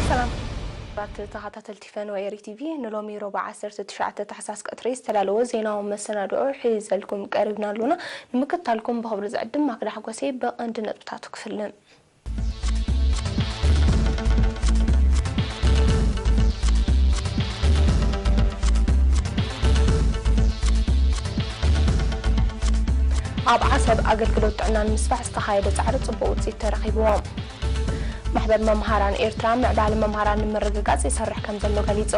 ሰላም ክቡራት ተኸታተልቲ ፈነወ ኤሪ ቲቪ፣ ንሎሚ ሮባ ዓሰርተ ትሽዓተ ታሕሳስ ቀትሪ ዝተዳለወ ዜናዊ መሰናድኦ ሒዘልኩም ቀሪብና ኣሉና። ንምክትታልኩም ብኽብሪ ዝዕድም ማክዳ ሓጎሴ። ብቐንዲ ነጥብታቱ ክፍልን። ኣብ ዓሰብ ኣገልግሎት ጥዕና ንምስፋሕ ዝተኻየደ ጻዕሪ ጽቡቕ ውጽኢት ተረኺብዎ። ማሕበር መምሃራን ኤርትራ ምዕባለ መምሃራን ንምርግጋጽ ይሰርሕ ከም ዘሎ ገሊጹ።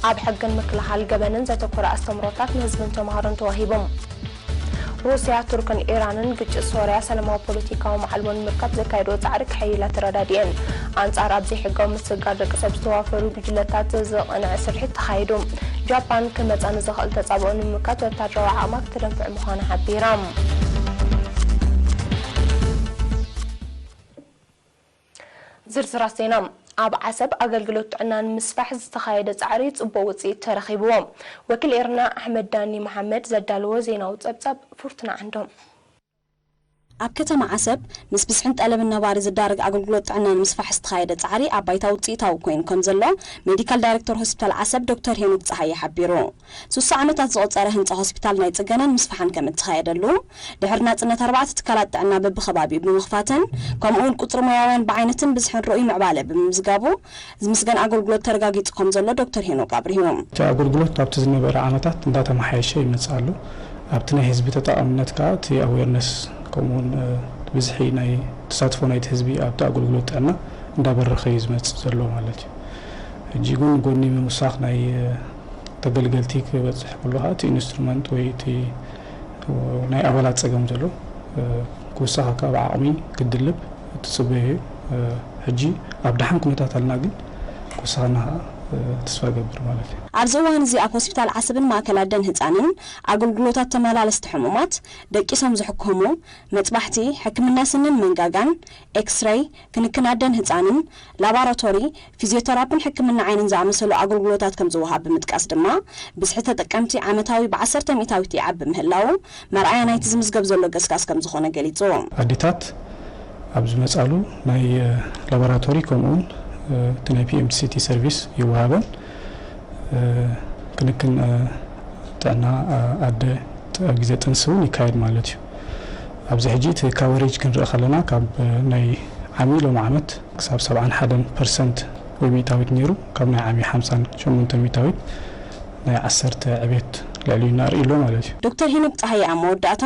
ኣብ ሕግን ምክልኻል ገበንን ዘተኮረ ኣስተምህሮታት ንህዝብን ተምሃሮን ተዋሂቦም። ሩስያ፣ ቱርክን ኢራንን ግጭት ሶርያ ሰላማዊ ፖለቲካዊ መዓልቦ ንምርካብ ዘካየድኦ ጻዕሪ ከሐይላ ተረዳዲኤን። ኣንጻር ኣብ ዘይሕጋዊ ምስግጋር ደቂ ሰብ ዝተዋፈሩ ጉጅለታት ዝቕንዐ ስርሒት ተኻይዱ። ጃፓን፣ ክመጻ ንዝኽእል ተጻብኦ ንምምካት ወታደራዊ ዓቕማ ክተደንፍዕ ምዃና ሓቢራ። ዝርዝራት ዜና። ኣብ ዓሰብ ኣገልግሎት ጥዕና ንምስፋሕ ዝተኻየደ ጻዕሪ ጽቡቕ ውጽኢት ተረኺብዎ። ወኪል ኤርና ኣሕመድ ዳኒ መሓመድ ዘዳለዎ ዜናዊ ጸብጻብ ፍርቱና ዓንዶም። ኣብ ከተማ ዓሰብ ምስ ብዝሕን ጠለብን ነባሪ ዝዳረግ ኣገልግሎት ጥዕና ንምስፋሕ ዝተኻየደ ጻዕሪ ኣብ ባይታ ውጽኢታዊ ኮይኑ ከም ዘሎ ሜዲካል ዳይሬክተር ሆስፒታል ዓሰብ ዶክተር ሄኖክ ጸሃየ ሓቢሩ። ስሳ ዓመታት ዘቑጸረ ህንጻ ሆስፒታል ናይ ጽገናን ምስፋሕን ከም እተኻየደሉ፣ ድሕሪ ናጽነት ኣርባዕተ ትካላት ጥዕና በብኸባቢኡ ብምኽፋትን፣ ከምኡ'ውን ቁጽሪ ሞያውያን ብዓይነትን ብዝሕን ርኡይ ምዕባለ ብምምዝጋቡ፣ ዝምስገን ኣገልግሎት ተረጋጊጹ ከም ዘሎ ዶክተር ሄኖክ ኣብሪሁ። እቲ ኣገልግሎት ኣብቲ ዝነበረ ዓመታት እንዳተመሓየሸ ይመጽእ ኣሎ። ኣብቲ ናይ ህዝቢ ተጠቓምነት ከኣ እቲ ኣዌርነስ ከምኡ'ውን፣ እ፣ ብዝሒ ናይ ተሳትፎ ናይቲ ህዝቢ ኣብቲ ኣገልግሎት ጥዕና እንዳበረኸ እዩ ዝመጽእ ዘሎ ማለት እዩ። ሕጂ ግን ጎኒ ምውሳኽ ናይ፣ እ፣ ተገልገልቲ ክበጽሕ ከሎ ከኣ እቲ ኢንስትሩመንት ወይ እቲ ናይ ኣባላት ጸገም ዘሎ፣ እ፣ ክውሳኽ ካብ ዓቕሚ ክድልብ ትጽበዮ እዩ። እ፣ ሕጂ ኣብ ደሓን ኩነታት ኣለና፣ ግን ክውሳኸና ከኣ፣ እ፣ ተስፋ እገብር ማለት እዩ። ኣብዚ እዋን እዚ ኣብ ሆስፒታል ዓሰብን ማእከል ኣደን ህጻንን ኣገልግሎታት ተመላለስቲ ሕሙማት፣ ደቂሶም ዝሕከሙ፣ መጽባሕቲ፣ ሕክምና ስንን መንጋጋን፣ ኤክስሬይ፣ ክንክን ኣደን ህጻንን፣ ላባራቶሪ፣ ፊዚዮተራፒን ሕክምና ዓይንን ዝኣመሰሉ ኣገልግሎታት ከም ዝወሃብ ብምጥቃስ ድማ፣ ብዝሒ ተጠቀምቲ ዓመታዊ ብዓሰርተ ሚእታዊት ይዓቢ ምህላዉ መርኣያ ናይቲ ዝምዝገብ ዘሎ ገስጋስ ከም ዝኾነ ገሊጹ። ኣዴታት ኣብ ዝመጻሉ ናይ፣ እ፣ ላቦራቶሪ ከምኡውን፣ እ፣ እቲ ናይ ፒ ኤም ቲ ሲ ቲ ሰርቪስ ይወሃበን። እ፣ ክንክን፣ እ፣ ጥዕና፣ እ፣ ኣደ ጥ-፣ ኣብ ግዜ ጥንሲ እውን ይካየድ ማለት እዩ። ኣብዚ ሕጂ እቲ ካቨሬጅ ክንርኢ ከለና ካብ፣ እ፣ ናይ ዓሚ ሎሚ ዓመት ክሳብ ሰብዓን ሓደን ፐርሰንት ወይ ሚእታዊት ነይሩ፣ ካብ ናይ ዓሚ ሓምሳን ሸሞንተን ሚእታዊት ናይ ዓሰርተ ዕቤት ልዕሊ እዩ እናርኢ ኣሎ ማለት እዩ። ዶክተር ሄኖክ ጸሃየ ኣብ መወዳእታ፣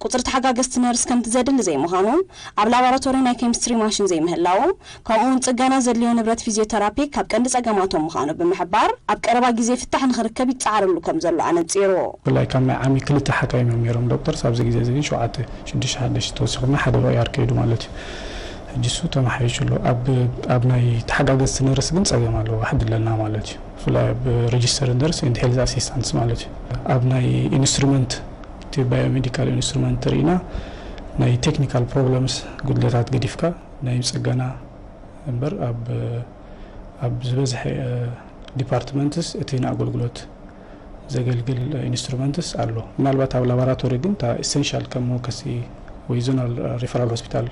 ቁጽሪ ተሓጋገዝቲ ነርስ ከምቲ ዘድሊ ዘይምዃኑ፣ ኣብ ላቦራቶሪ ናይ ኬሚስትሪ ማሽን ዘይምህላዉ፣ ከምኡ'ውን ጽገና ዘድልዮ ንብረት ፊዚዮተራፒ ካብ ቀንዲ ጸገማቶም ምዃኑ ብምሕባር፣ ኣብ ቀረባ ግዜ ፍታሕ ንኽርከብ ይጸዓረሉ ከም ዘሎ ኣነጺሩ። ብፍላይ ካብ ናይ ዓሚ ክልተ ሓካይም እዮም ነይሮም ዶክተርስ፣ ኣብዚ ግዜ እዚ ግን ሸውዓተ፣ ሽዱሽተ ሓደሽቲ ተወሲኾም ሓደ ምቕያር ከይዱ ማለት እዩ። ሕጂ እሱ ተመሓይሹ ኣሎ። ኣብ፣ ኣብ ናይ ተሓጋገዝቲ ነርስ ግን ጸገም ኣለዎ፣ ዋሕዲ ኣለና ማለት እዩ። ብፍላይ ኣብ ሬጅስተር ነርስ ኤንድ ሄልዝ ኣሲስታንትስ ማለት እዩ። ኣብ ናይ ኢንስትሩመንት፣ እቲ ባዮሜዲካል ኢንስትሩመንት ተሪእና ናይ ቴክኒካል ፕሮብለምስ፣ ጉድለታት ገዲፍካ ናይ ጽገና እምበር ኣብ፣ ኣብ ዝበዝሐ፣ እ፣ ዲፓርትመንትስ እቲ ንኣገልግሎት ዘገልግል ኢንስትሩመንትስ ኣሎ። ምናልባት ኣብ ላቦራቶሪ ግን እታ ኢሰንሻል ከም መወከሲ ወይ ዞናል ሪፈራል ሆስፒታል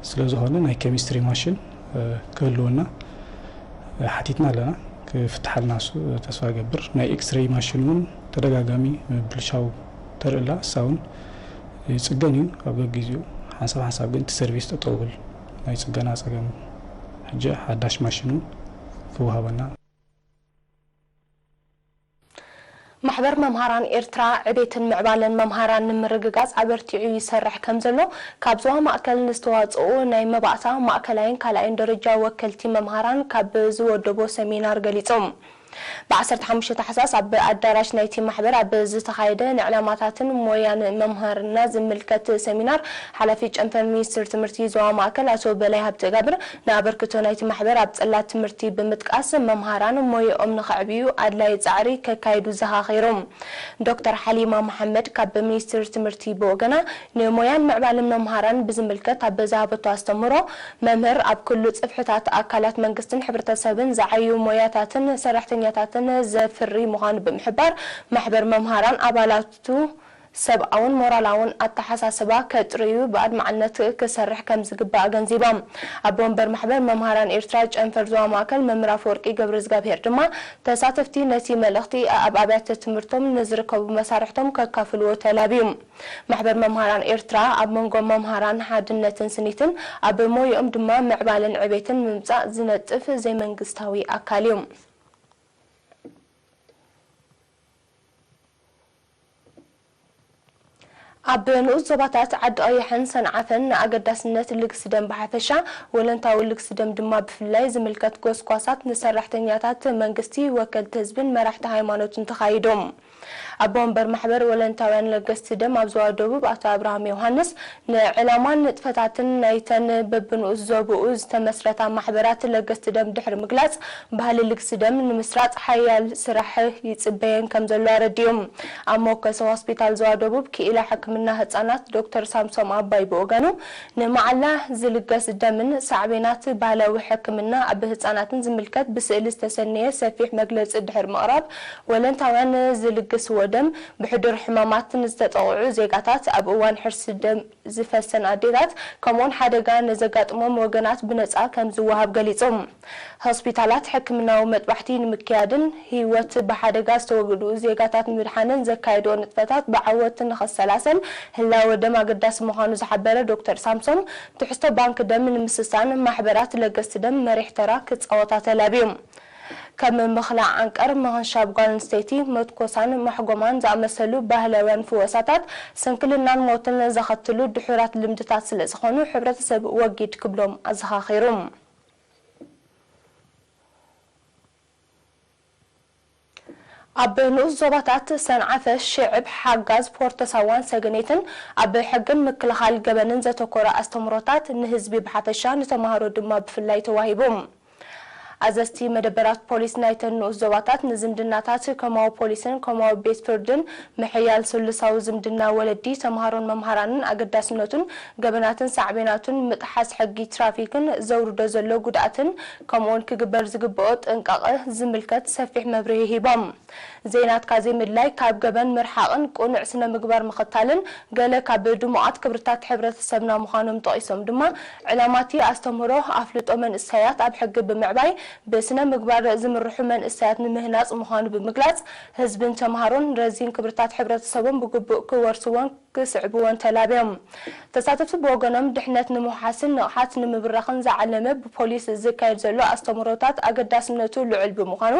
ስለ ዝኾነ ናይ ኬሚስትሪ ማሽን፣ እ፣ ክህልወና፣ እ፣ ሓቲትና ኣለና። ክፍትሓልና እሱ ተስፋ እገብር። ናይ ኤክስሬይ ማሽን እውን ተደጋጋሚ ምብልሻው ተርእላ፣ እሳ እውን ይጽገን እዩ ኣብ ገጊዜኡ። ሓንሳብ ሓንሳብ ግን እቲ ሰርቪስ ጠጠው ብል ናይ ጽገና ጸገም። ሕጂ ሓዳሽ ማሽን እውን ክወሃበና። ማሕበር መምሃራን ኤርትራ ዕቤትን ምዕባለን መምሃራን ንምርግጋጽ ኣበርቲዑ ይሰርሕ ከም ዘሎ ካብ ዞባ ማእከል ንዝተዋጽኡ ናይ መባእታ ማእከላይን ካልኣይን ደረጃ ወከልቲ መምሃራን ካብ ዝወደቦ ሰሚናር ገሊጹ። ብ15 ታሕሳስ ኣብ ኣዳራሽ ናይቲ ማሕበር ኣብ ዝተኻየደ ንዕላማታትን ሞያን መምሃርና ዝምልከት ሰሚናር፣ ሓላፊ ጨንፈር ሚኒስትር ትምህርቲ ዞባ ማእከል ኣቶ በላይ ሃብተጋብር ንኣበርክቶ ናይቲ ማሕበር ኣብ ጽላት ትምህርቲ ብምጥቃስ፣ መምሃራን ሞያኦም ንኸዕብዩ ኣድላይ ጻዕሪ ከካይዱ ዘኻኺሩ። ዶክተር ሓሊማ መሓመድ ካብ ሚኒስትሪ ትምህርቲ ብወገና፣ ንሞያን ምዕባልን መምሃራን ብዝምልከት ኣብ ዝሃበቶ ኣስተምህሮ፣ መምህር ኣብ ኩሉ ጽፍሕታት ኣካላት መንግስትን ሕብረተሰብን ዝዓዩ ሞያታትን ሰራሕተኛታትን ዘፍሪ ምዃኑ ብምሕባር፣ ማሕበር መምሃራን ኣባላቱ ሰብኣውን ሞራላውን ኣተሓሳስባ ከጥርዩ ብኣድማዕነት ክሰርሕ ከም ዝግባእ ኣገንዚቦም። ኣቦ ወንበር ማሕበር መምሃራን ኤርትራ ጨንፈር ዞባ ማእከል መምህር ኣፈወርቂ ገብረዝጋብሄር ድማ፣ ተሳተፍቲ ነቲ መልእኽቲ ኣብ ኣብያተ ትምህርቶም ንዝርከቡ መሳርሕቶም ከካፍልዎ ተላብዩ። ማሕበር መምሃራን ኤርትራ ኣብ መንጎ መምሃራን ሓድነትን ስኒትን፣ ኣብ ሞያኦም ድማ ምዕባለን ዕቤትን ምምጻእ ዝነጥፍ ዘይመንግስታዊ ኣካል እዩ። ኣብ ንኡስ ዞባታት ዓዲ ቀይሕን ሰንዓፈን ንኣገዳስነት ልግሲ ደም ብሓፈሻ፣ ወለንታዊ ልግሲ ደም ድማ ብፍላይ ዝምልከት ጎስጓሳት ንሰራሕተኛታት መንግስቲ፣ ወከልቲ ህዝብን መራሕቲ ሃይማኖትን ተኻይዶም። ኣቦ ወንበር ማሕበር ወለንታውያን ለገስቲ ደም ኣብ ዞባ ደቡብ ኣቶ ኣብርሃም ዮሃንስ፣ ንዕላማን ንጥፈታትን ናይተን በብንኡስ ዞባኡ ዝተመስረታ ማሕበራት ለገስቲ ደም ድሕሪ ምግላጽ፣ ባህሊ ልግሲ ደም ንምስራጽ ሓያል ስራሕ ይጽበየን ከም ዘሎ ኣረዲኡ። ኣብ መወከሲ ሆስፒታል ዞባ ደቡብ ክኢላ ሕክምና ህጻናት ዶክተር ሳምሶም ኣባይ ብወገኑ፣ ንመዓላ ዝልገስ ደምን ሳዕቤናት ባህላዊ ሕክምና ኣብ ህጻናትን ዝምልከት ብስእሊ ዝተሰነየ ሰፊሕ መግለጺ ድሕሪ ምቕራብ፣ ወለንታውያን ዝልግስዎ ደም ብሕዱር ሕማማት ንዝተጠቕዑ ዜጋታት፣ ኣብ እዋን ሕርሲ ደም ዝፈሰን ኣዴታት፣ ከምኡውን ሓደጋ ንዘጋጥሞም ወገናት ብነጻ ከም ዝወሃብ ገሊጹ። ሆስፒታላት ሕክምናዊ መጥባሕቲ ንምክያድን ህይወት ብሓደጋ ዝተወግዱ ዜጋታት ንምድሓንን ዘካየድኦ ንጥፈታት ብዓወት ንኸሰላሰል ህላወ ደም ኣገዳሲ ምዃኑ ዝሓበረ ዶክተር ሳምሶም፣ ትሕዝቶ ባንክ ደም ንምስሳን ማሕበራት ለገስቲ ደም መሪሕ ተራ ክጻወታ ተላብዩ። ከም ምኽላእ ዓንቀር፣ ምኽንሻብ ጓል ኣንስተይቲ፣ መትኮሳን ማሕጎማን ዝኣመሰሉ ባህላውያን ፍወሳታት ስንክልናን ሞትን ዘኸትሉ ድሑራት ልምድታት ስለ ዝኾኑ፣ ሕብረተሰብ ወጊድ ክብሎም ኣዘኻኺሩ። ኣብ ንኡስ ዞባታት ሰንዓፈ፣ ሽዕብ፣ ሓጋዝ፣ ፖርቶ ሳዋን ሰገኔትን ኣብ ሕግን ምክልኻል ገበንን ዘተኮረ ኣስተምህሮታት ንህዝቢ ብሓፈሻ ንተማሃሮ ድማ ብፍላይ ተዋሂቡ። ኣዘዝቲ መደበራት ፖሊስ ናይተን ንኡስ ዞባታት ንዝምድናታት ኮማዊ ፖሊስን ኮማዊ ቤት ፍርድን ምሕያል ስሉሳዊ ዝምድና ወለዲ፣ ተምሃሮን መምሃራንን ኣገዳስነቱን ገበናትን ሳዕቤናቱን ምጥሓስ ሕጊ ትራፊክን ዘውርዶ ዘሎ ጉድኣትን ከምኡውን ክግበር ዝግብኦ ጥንቃቐ ዝምልከት ሰፊሕ መብርሂ ሂቦም። ዘይናትካ ዘይምድላይ ካብ ገበን ምርሓቕን ቅኑዕ ስነ ምግባር ምኽታልን ገለ ካብ ድሙቓት ክብርታት ሕብረተሰብና ምዃኖም ጠቒሶም ድማ፣ ዕላማቲ ኣስተምህሮ ኣፍልጦ መንእሰያት ኣብ ሕጊ ብምዕባይ ብስነ ምግባር ዝምርሑ መንእሰያት ንምህናጽ ምዃኑ ብምግላጽ፣ ህዝብን ተምሃሮን ረዚን ክብርታት ሕብረተሰቦም ብግቡእ ክወርስዎን ክስዕብዎን ተላብዮም። ተሳተፍቲ ብወገኖም፣ ድሕነት ንምውሓስን ንቕሓት ንምብራኽን ዝዓለመ ብፖሊስ ዝካየድ ዘሎ ኣስተምህሮታት ኣገዳስነቱ ልዑል ብምዃኑ፣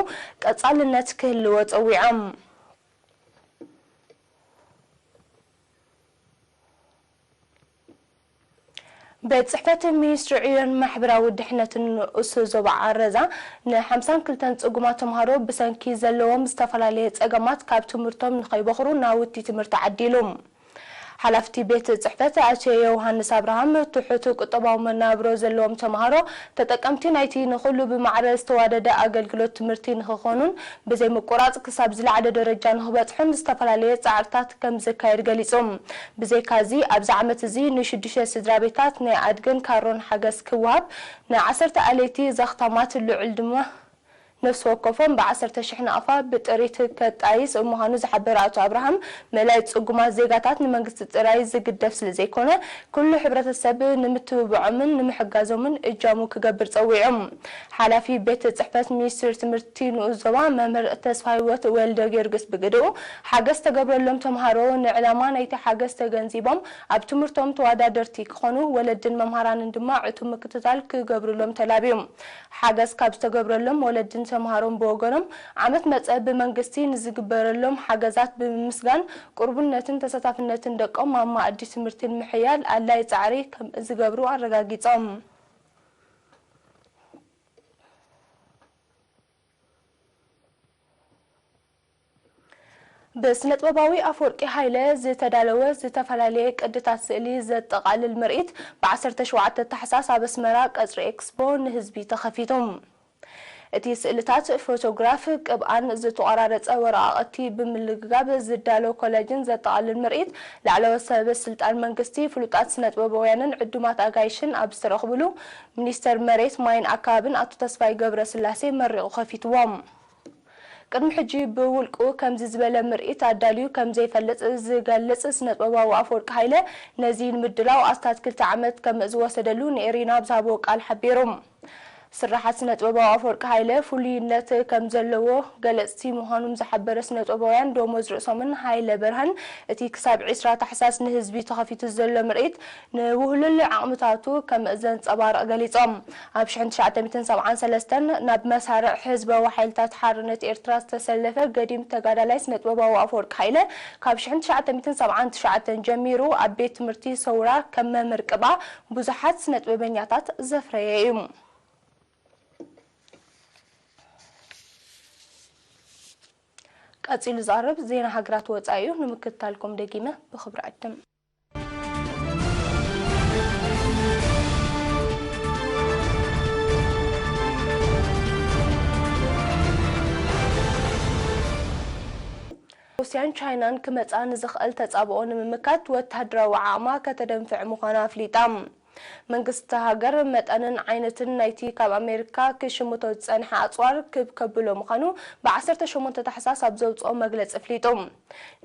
ቀጻልነት ክህልዎ ጸዊዖም። ቤት ጽሕፈት ሚኒስትሪ ዕዮን ማሕበራዊ ድሕነትን ንኡስ ዞባ ዓረዛ፣ ን52 ጽጉማት ተምሃሮ ብሰንኪ ዘለዎም ዝተፈላለየ ጸገማት ካብ ትምህርቶም ንኸይበኹሩ ናውቲ ትምህርቲ ዓዲሉ። ሓላፍቲ ቤት ጽሕፈት ኣቶ ዮሃንስ ኣብርሃም፣ ትሑት ቁጠባዊ መናብሮ ዘለዎም ተምሃሮ ተጠቀምቲ ናይቲ ንኹሉ ብማዕረ ዝተዋደደ ኣገልግሎት ትምህርቲ ንኽኾኑን ብዘይ ምቁራጽ ክሳብ ዝለዓለ ደረጃ ንኽበጽሑን ዝተፈላለየ ጻዕርታት ከም ዘካየድ ገሊጹ። ብዘይካዚ ኣብዚ ዓመት እዚ ንሽዱሽተ ስድራ ቤታት ናይ ኣድግን ካሮን ሓገዝ ክወሃብ፣ ን10 ኣለይቲ ዘኽታማት ልዑል ድማ ነፍሲ ወከፎም ብ10 ሺሕ ናቕፋ ብጥሪት ከጣይስ ምዃኑ ዝሓበረ ኣቶ ኣብርሃም፣ መላእ ጽጉማት ዜጋታት ንመንግስቲ ጥራይ ዝግደፍ ስለ ዘይኮነ፣ ኩሉ ሕብረተሰብ ንምትብብዖምን ንምሕጋዞምን እጃሙ ክገብር ጸዊዖም። ሓላፊ ቤት ጽሕፈት ሚኒስትሪ ትምህርቲ ንኡስ ዞባ መምህር ተስፋ ህይወት ወልደ ጊዮርጊስ ብግድኡ፣ ሓገዝ ተገብረሎም ተምሃሮ ንዕላማ ናይቲ ሓገዝ ተገንዚቦም ኣብ ትምህርቶም ተወዳደርቲ ክኾኑ፣ ወለድን መምሃራንን ድማ ዕቱብ ምክትታል ክገብርሎም ተላብዮም። ሓገዝ ካብ ዝተገብረሎም ወለድን ተምሃሮን ብወገኖም፣ ዓመት መጸ ብመንግስቲ ንዝግበረሎም ሓገዛት ብምምስጋን፣ ቅርቡነትን ተሳታፍነትን ደቆም ኣብ መኣዲ ትምህርቲ ንምሕያል ኣድላይ ጻዕሪ ከም ዝገብሩ ኣረጋጊጾም። ብስነጥበባዊ ኣፈወርቂ ሃይለ ዝተዳለወ ዝተፈላለየ ቅድታት ስእሊ ዘጠቓልል ምርኢት ብ ዓሰርተ ሸውዓተ ታሕሳስ ኣብ ኣስመራ ቀጽሪ ኤክስፖ ንህዝቢ ተኸፊቱ። እቲ ስእልታት፣ ፎቶግራፍ፣ ቅብኣን ዝተቖራረጸ ወረቓቕቲ ብምልግጋብ ዝዳሎ ኮላጅን ዘጠቓልል ምርኢት፣ ላዕለዎት ሰበ ስልጣን መንግስቲ፣ ፍሉጣት ስነጥበባውያንን ዕዱማት ኣጋይሽን ኣብ ዝተረኽብሉ፣ ሚኒስተር መሬት፣ ማይን ኣከባብን ኣቶ ተስፋይ ገብረስላሴ መሪቑ ከፊትዎም። ቅድሚ ሕጂ ብውልቁ ከምዚ ዝበለ ምርኢት ኣዳልዩ ከም ዘይፈልጥ ዝገልጽ ስነጥበባዊ ኣፈወርቂ ሃይለ፣ ነዚ ንምድላው ኣስታት ክልተ ዓመት ከም ዝወሰደሉ ንኤሪና ኣብ ዝሃቦ ቃል ሓቢሩ። ስርሓት ስነጥበባዊ ኣፈወርቂ ሃይለ ፍሉይነት ከም ዘለዎ ገለጽቲ ምዃኖም ዝሓበረ ስነጥበባውያን ደሞዝ ርእሶምን ሃይለ በርሀን፣ እቲ ክሳብ ዕስራ ታሕሳስ ንህዝቢ ተኸፊቱ ዘሎ ምርኢት ንውህሉል ዓቕምታቱ ከም ዘንጸባርቕ ገሊጾም። ኣብ ሽሕን ትሽዓተ ሚእትን ሰብዓን ሰለስተን ናብ መሳርዕ ህዝባዊ ሓይልታት ሓርነት ኤርትራ ዝተሰለፈ ገዲም ተጋዳላይ ስነጥበባዊ ኣፈወርቂ ሃይለ፣ ካብ ሽሕን ትሽዓተ ሚእትን ሰብዓን ትሽዓተን ጀሚሩ ኣብ ቤት ትምህርቲ ሰውራ ከም መምህር ቅብኣ ብዙሓት ስነጥበበኛታት ዘፍረየ እዩ። ቀጺሉ ዝቐርብ ዜና ሃገራት ወጻኢ እዩ። ንምክትታልኩም ደጊመ ብኽብሪ ዕድም። ሩስያን ቻይናን ክመጻ ንዝኽእል ተጻብኦ ንምምካት ወተሃደራዊ ዓቕማ ከተደንፍዕ ምዃና ኣፍሊጣ። መንግስቲ ሃገር መጠንን ዓይነትን ናይቲ ካብ ኣሜሪካ ክሽምቶ ዝጸንሐ ኣጽዋር ክብ ከብሎ ምዃኑ ብ ዓሰርተ ሸሞንተ ታሕሳስ ኣብ ዘውጽኦ መግለጺ ኣፍሊጡ።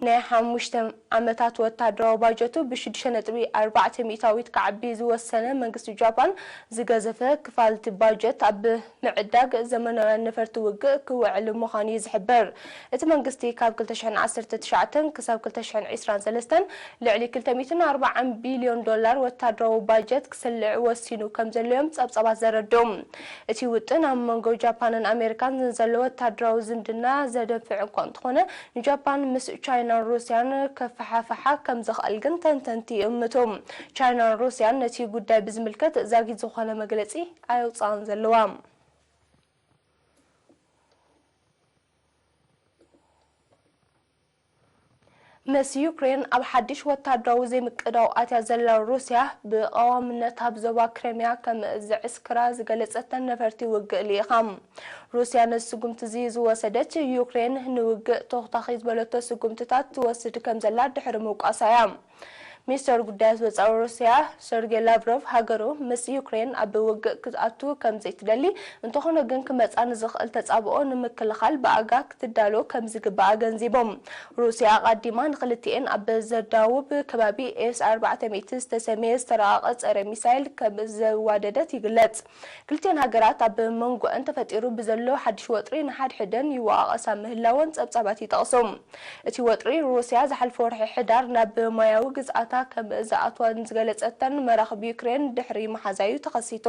ናይ ሓሙሽተ ዓመታት ወተሃደራዊ ባጀቱ ብ ሽዱሽተ ነጥቢ ኣርባዕተ ሚእታዊት ክዓቢ ዝወሰነ መንግስቲ ጃፓን፣ ዝገዘፈ ክፋል እቲ ባጀት ኣብ ምዕዳግ ዘመናውያን ነፈርቲ ውግእ ክውዕል ምዃኑ እዩ ዝሕበር። እቲ መንግስቲ ካብ ክልተ ሽሕን ዓሰርተ ትሽዓተን ክሳብ ክልተ ሽሕን ዕስራን ሰለስተን ልዕሊ ክልተ ሚእትን ኣርባዓን ቢልዮን ዶላር ወተሃደራዊ ባጀት ክስልዕ ወሲኑ ከም ዘሎ እዮም ጸብጻባት ዘረድኡ። እቲ ውጥን ኣብ መንጎ ጃፓንን ኣሜሪካን ንዘሎ ወተሃደራዊ ዝምድና ዘደንፍዕ እኳ እንተኾነ፣ ንጃፓን ምስ ቻይናን ሩስያን ከፈሓፍሓ ከም ዝኽእል ግን ተንተንቲ ይእምቱ። ቻይናን ሩስያን ነቲ ጉዳይ ብዝምልከት ዛጊት ዝኾነ መግለጺ ኣየውጽኣን ዘለዋ። ምስ ዩክሬን ኣብ ሓድሽ ወታደራዊ ዘይምቅዳው ኣትያ ዘላ ሩስያ፣ ብቐዋምነት ኣብ ዞባ ክሬምያ ከም ዘዕስክራ ዝገለጸተን ነፈርቲ ውግእ ልኢኻ። ሩስያ ነዚ ስጉምቲ እዚ ዝወሰደት፣ ዩክሬን ንውግእ ተኹታኺ ዝበለቶ ስጉምትታት ትወስድ ከም ዘላ ድሕሪ ምውቃሳ እያ። ሚኒስተር ጉዳያት ወጻኢ ሩስያ ሰርጌ ላቭሮቭ፣ ሃገሩ ምስ ዩክሬን ኣብ ውግእ ክትኣቱ ከም ዘይትደሊ፣ እንተኾነ ግን ክመጻ ንዝኽእል ተጻብኦ ንምክልኻል ብኣጋ ክትዳሎ ከም ዝግባእ ኣገንዚቦም። ሩስያ ኣቐዲማ ንኽልቲኤን ኣብ ዘዳውብ ከባቢ ኤስ ኣርባዕተ ሚእቲ ዝተሰመየ ዝተራቐቐ ጸረ ሚሳይል ከም ዘዋደደት ይግለጽ። ክልቲኤን ሃገራት ኣብ መንጎአን ተፈጢሩ ብዘሎ ሓድሽ ወጥሪ ንሓድሕደን ይወቓቐሳ ምህላወን ጸብጻባት ይጠቕሱ። እቲ ወጥሪ ሩስያ ዝሓለፈ ወርሒ ሕዳር ናብ ማያዊ ግዝኣታ ከም ዝኣትዋ ንዝገለጸተን መራኽብ ዩክሬን ድሕሪ መሓዛዩ ተኸሲቱ።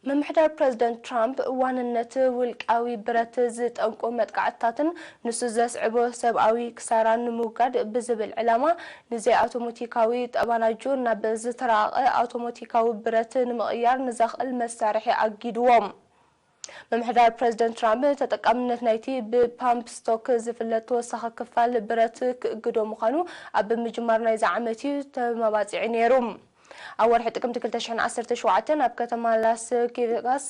ምምሕዳር ፕረዚደንት ትራምፕ ዋንነት ውልቃዊ ብረት ዝጠንቁ መጥቃዕትታትን ንሱ ዘስዕቦ ሰብኣዊ ክሳራን ንምውጋድ ብዝብል ዕላማ ንዘይኣውቶማቲካዊ ጠባናጆ ናብ ዝተራቐቐ ኣውቶማቲካዊ ብረት ንምቕያር ንዘኽእል መሳርሒ ኣጊድዎም። ምምሕዳር ፕረዚደንት ትራምፕ ተጠቃምነት ናይቲ ብፓምፕ ስቶክ ዝፍለጥ ተወሳኺ ክፋል ብረት ክእግዶ ምዃኑ ኣብ ምጅማር ናይዚ ዓመት እዩ ተመባጺዑ ነይሩ። ኣብ ወርሒ ጥቅምቲ ክልተ ሽሕን ዓሰርተ ሸውዓተን ኣብ ከተማ ላስ ቬጋስ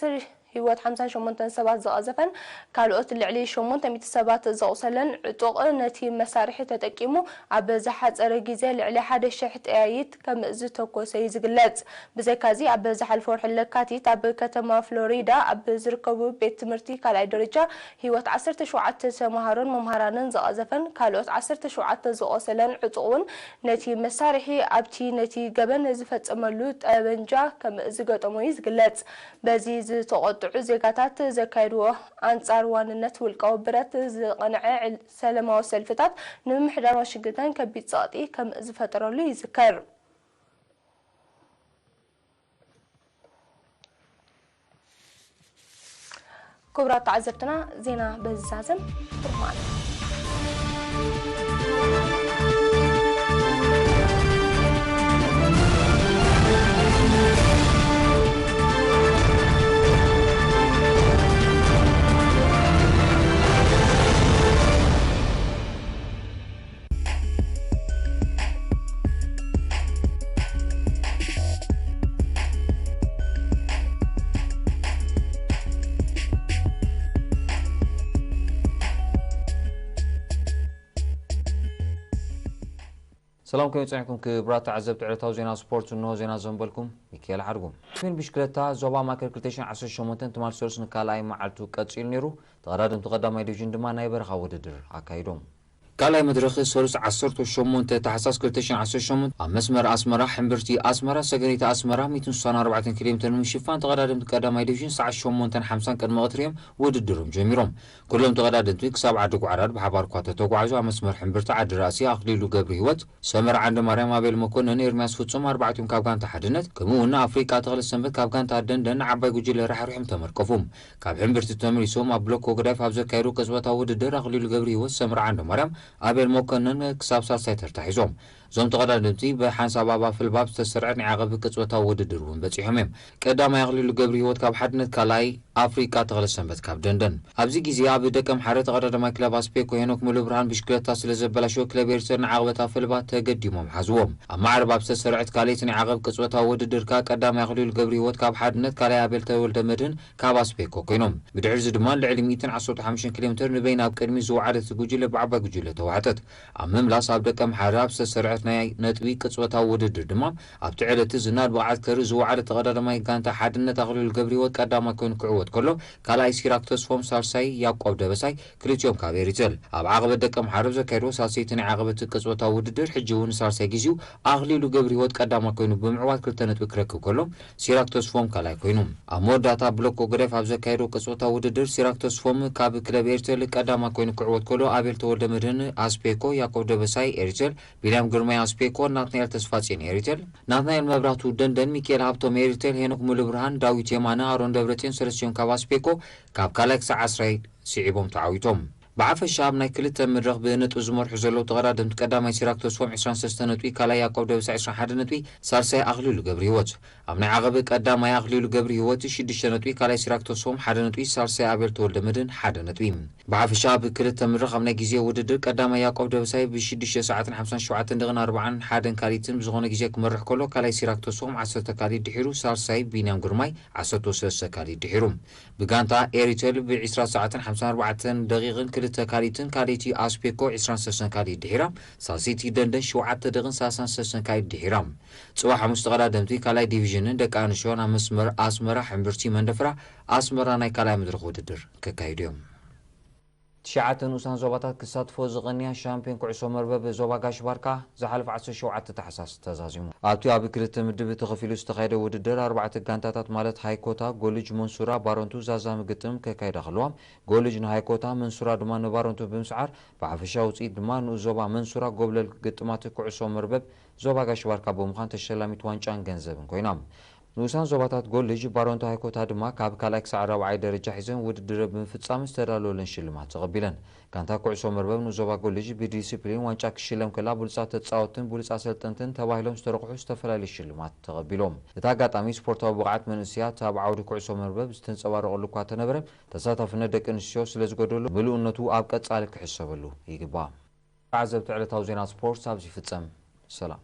ህይወት ሓምሳን ሸሞንተን ሰባት ዝቐዘፈን ካልኦት ልዕሊ ሸሞንተ ሚእቲ ሰባት ዘቑሰለን ዕጡቕ ነቲ መሳርሒ ተጠቂሙ ኣብ ዝሓጸረ ግዜ ልዕሊ ሓደ ሽሕ ጠያይት ከም ዝተኮሰ እዩ ዝግለጽ። ብዘይካዚ፣ ኣብ ዝሓለፈ ወርሒ ለካቲት ኣብ ከተማ ፍሎሪዳ ኣብ ዝርከቡ ቤት ትምህርቲ ካልኣይ ደረጃ ህይወት ዓሰርተ ሸውዓተ ተመሃሮን መምሃራንን ዝቐዘፈን ካልኦት ዓሰርተ ሸውዓተ ዝቖሰለን ዕጡቕ እውን ነቲ መሳርሒ ኣብቲ ነቲ ገበን ዝፈጸመሉ ጠበንጃ ከም ዝገጠሞ እዩ ዝግለጽ። በዚ ዝተቖጥዑ ዜጋታት ዘካየድዎ ኣንጻር ዋንነት ውልቃዊ ብረት ዝቐንዐ ዕል-፣ ሰላማዊ ሰልፍታት ንምምሕዳር ዋሽንግተን ከቢድ ጸቕጢ ከም ዝፈጠረሉ ይዝከር። ክቡራት ተዓዘብትና፣ ዜና በዚ ዛዘም። ብሩኽ መዓልቲ። ሰላም ከመይ ጸኒሕኩም ክቡራት ተዓዘብቲ ዕለታዊ ዜና ስፖርት፣ እንሆ ዜና ዘንበልኩም ሚካኤል ሓድጉ። ሻምፒዮን ብሽክለታ ዞባ ማእከል ክልተ ሽሕን ዓሰርተ ሸሞንተን ትማል ሰሉስ ንካልኣይ መዓልቱ ቀጺሉ ነይሩ። ተቐዳደምቲ ቀዳማይ ዲቪዥን ድማ ናይ በረኻ ውድድር ኣካይዶም። ካልኣይ መድረኽ ሰሉስ ዓሰርተ ሸሞንተ ታሕሳስ ክልተ ሽሕን ዓሰርተ ሸሞንተ ኣብ መስመር ኣስመራ ሕምብርቲ ኣስመራ ሰገነይቲ ኣስመራ ሚእትን ስሳን ኣርባዕተን ኪሎ ሜትር ንምሽፋን ተቐዳደምቲ ቀዳማይ ዲቪዥን ሰዓት ሸሞንተን ሓምሳን ቅድሚ ቀትሪ እዮም ውድድሮም ጀሚሮም። ኩሎም ተቐዳደምቲ ክሳብ ዓዲ ጓዕራድ ብሓባር እኳ ተተጓዕዙ ኣብ መስመር ሕምብርቲ ዓዲ ራእሲ ኣኽሊሉ ገብሪ ህይወት ሰመር ዓንደ ማርያም ኣቤል መኮንን ኤርሚያስ ፍጹም ኣርባዕቲኦም ካብ ጋንታ ሓድነት ከምኡ እውን ኣፍሪቃ ተኽለ ሰንበት ካብ ጋንታ ደንደን ንዓባይ ጉጅለ ራሕሪሖም ተመርቀፉ። ካብ ሕምብርቲ ተመሊሶም ኣብ ብሎኮ ገዳይፍ ኣብ ዘካየዱ ቅጽበታዊ ውድድር ኣኽሊሉ ገብሪ ህይወት ሰመር ዓንደ ማርያም ኣቤል መኮንን ክሳብ ሳልሳይ ተርታ ሒዞም። እዞም ተቐዳደምቲ ብሓንሳብ ኣብ ኣፍልባብ ዝተሰርዐ ናይ ዓቐብ ቅጽበታዊ ውድድር እውን በጺሖም እዮም። ቀዳማይ ኣኽሊሉ ገብሪ ህይወት ካብ ሓድነት ካልኣይ ኣፍሪቃ ተኽለ ሰንበት ካብ ደንደን። ኣብዚ ግዜ ኣብ ደቀምሓረ ተቐዳዳማይ ክለብ ኣስፔኮ ሄኖክ ሙሉብርሃን ብሽክለታ ስለ ዘበላሸወ ክለብ ኤርትራ ንዓቕበት ኣፈልባ ተገዲሞም ሓዝዎም። ኣብ ማዕረብ ኣብ ዝተሰርዐት ካልኣይቲ ናይ ዓቐብ ቅጽበታዊ ውድድር ከኣ ቀዳማይ ኣኽሊሉ ገብሪ ህይወት ካብ ሓድነት ካልኣይ ኣቤል ተወልደ መድህን ካብ ኣስፔኮ ኮይኖም። ብድሕሪዚ ድማ ልዕሊ ሚእትን ዓሰርተ ሓሙሽተን ኪሎ ሜትር ንበይና ኣብ ቅድሚት ዝወዓለት ጉጅለ ብዓባይ ጉጅለ ተዋሕጠት። ኣብ ምምላስ ኣብ ደቀምሓረ ኣብ ዝተሰርዐት ናይ ነጥቢ ቅጽበታዊ ውድድር ድማ ኣብቲ ዕለት ዝናድ ብቕዓት ከርኢ ዝወዓለ ተቐዳዳማይ ጋንታ ሓድነት ኣኽሊሉ ገብሪሂወት ቀዳማይ ኮይኑ ክዕወት ከሎ፣ ካልኣይ ሲራክ ተስፎም፣ ሳልሳይ ያዕቆብ ደበሳይ፣ ክልቲኦም ካብ ኤሪትል። ኣብ ዓቐበት ደቀምሓረ ኣብ ዘካየድዎ ሳልሰይቲ ናይ ዓቐበት ቅጽበታዊ ውድድር፣ ሕጂ እውን ንሳልሳይ ግዜኡ ኣኽሊሉ ገብሪሂወት ቀዳማይ ኮይኑ ብምዕዋት ክልተ ነጥቢ ክረክብ ከሎ፣ ሲራክ ተስፎም ካልኣይ ኮይኑ። ኣብ መወዳእታ ብሎኮ ገደፍ ኣብ ዘካየዶ ቅጽበታዊ ውድድር፣ ሲራክ ተስፎም ካብ ክለብ ኤሪትል ቀዳማይ ኮይኑ ክዕወት ከሎ፣ ኣቤል ተወልደ መድህን ኣስፔኮ፣ ያዕቆብ ደበሳይ ኤሪትል፣ ቢንያም ግርማይ ኣስፔኮ፣ ናትናኤል ተስፋጽዮን ኤሪትል፣ ናትናኤል መብራህቱ ደንደን፣ ሚካኤል ሃብቶም ኤሪትል፣ ሄኖክ ሙሉብርሃን፣ ዳዊት የማነ፣ ኣሮን ደብረጽዮን ሰለስቲኦም ካብ ኣስፔኮ ካብ ካልኣይ ክሳዕ ዓስራይ ስዒቦም ተዓዊቶም። ብሓፈሻ ኣብ ናይ ክልተ መድረኽ ብነጥቢ ዝመርሑ ዘለዉ ተቐዳደምቲ ቀዳማይ ሲራክ ተስፎም ዕስራን ሰለስተን ነጥቢ፣ ካልኣይ ያዕቆብ ደበሳይ ዕስራን ሓደን ነጥቢ፣ ሳልሳይ ኣኽሊሉ ገብረሂወት። ኣብ ናይ ዓቐብ ቀዳማይ ኣኽሊሉ ገብረሂወት ሽዱሽተ ነጥቢ፣ ካልኣይ ሲራክ ተስፎም ሓደ ነጥቢ፣ ሳልሳይ ኣቤል ተወልደመድህን ሓደ ነጥቢ። ብሓፈሻ ኣብ ክልተ መድረኽ ኣብ ናይ ግዜ ውድድር ቀዳማይ ያዕቆብ ደበሳይ ብሽዱሽተ ሰዓትን ሓምሳን ሸውዓተን ደቂቕን ኣርባዓን ሓደን ካልኢትን ብዝኾነ ግዜ ክመርሕ ከሎ፣ ካልኣይ ሲራክ ተስፎም ዓሰርተ ካልኢት ድሒሩ፣ ሳልሳይ ቢንያም ግርማይ ዓሰርተ ሰለስተ ካልኢት ድሒሩ። ብጋንታ ኤሪተል ብዕስራ ሰዓትን ሓምሳን ኣርባዕተን ደቂቕን ክልተ ካልኢትን ካልኣይቲ ኣስፔኮ ዕስራን ሰለስተን ካልኢት ድሒራ፣ ሳልሰይቲ ደንደን ሸውዓተ ደቂቕን ሰላሳን ሰለስተን ካልኢት ድሒራ። ጽባሕ ሓሙስ ተቐዳደምቲ ካልኣይ ዲቪዥንን ደቂ ኣንስትዮን ኣብ መስመር ኣስመራ ሕምብርቲ መንደፍራ ኣስመራ ናይ ካልኣይ መድረኽ ውድድር ከካይዱ እዮም። ትሽዓተ ንኡሳን ዞባታት ክሳትፎ ዝቐንያ ሻምፒዮን ኩዕሶ መርበብ ዞባ ጋሽ ባርካ ዝሓለፈ ዓሰርተ ሸውዓተ ታሕሳስ ተዛዚሙ። ኣብቲ ኣብ ክልተ ምድብ ተኸፊሉ ዝተኻየደ ውድድር ኣርባዕተ ጋንታታት ማለት ሃይኮታ፣ ጎልጅ፣ መንሱራ፣ ባረንቱ ዛዛሚ ግጥም ከካይዳ ከለዋ፣ ጎልጅ ንሃይኮታ፣ መንሱራ ድማ ንባረንቱ ብምስዓር ብሓፈሻ ውፅኢት ድማ ንኡስ ዞባ መንሱራ ጎብለል ግጥማት ኩዕሶ መርበብ ዞባ ጋሽ ባርካ ብምዃን ተሸላሚት ዋንጫን ገንዘብን ኮይና። ንኡሳን ዞባታት ጎልጅ፣ ባረንቱ ሃይኮታ ድማ ካብ ካልኣይ ክሳዕ ራብዓይ ደረጃ ሒዘን ውድድር ብምፍጻም ዝተዳለወለን ሽልማት ተቐቢለን። ጋንታ ኩዕሶ መርበብ ንኡስ ዞባ ጎልጅ ብዲሲፕሊን ዋንጫ ክሽለም ከላ፣ ብሉጻት ተጻወትን ብሉጻት ኣሰልጠንትን ተባሂሎም ዝተረቑሑ ዝተፈላለዩ ሽልማት ተቐቢሎም። እቲ ኣጋጣሚ ስፖርታዊ ብቕዓት መንእሰያት ኣብ ዓውዲ ኩዕሶ መርበብ ዝተንጸባረቐሉ እኳ ተነበረ፣ ተሳታፍነት ደቂ ኣንስትዮ ስለ ዝጎደሎ ምሉእነቱ ኣብ ቀጻሊ ክሕሰበሉ ይግባእ። ተዓዘብቲ ዕለታዊ ዜና ስፖርት ኣብዚ ይፍጸም። ሰላም።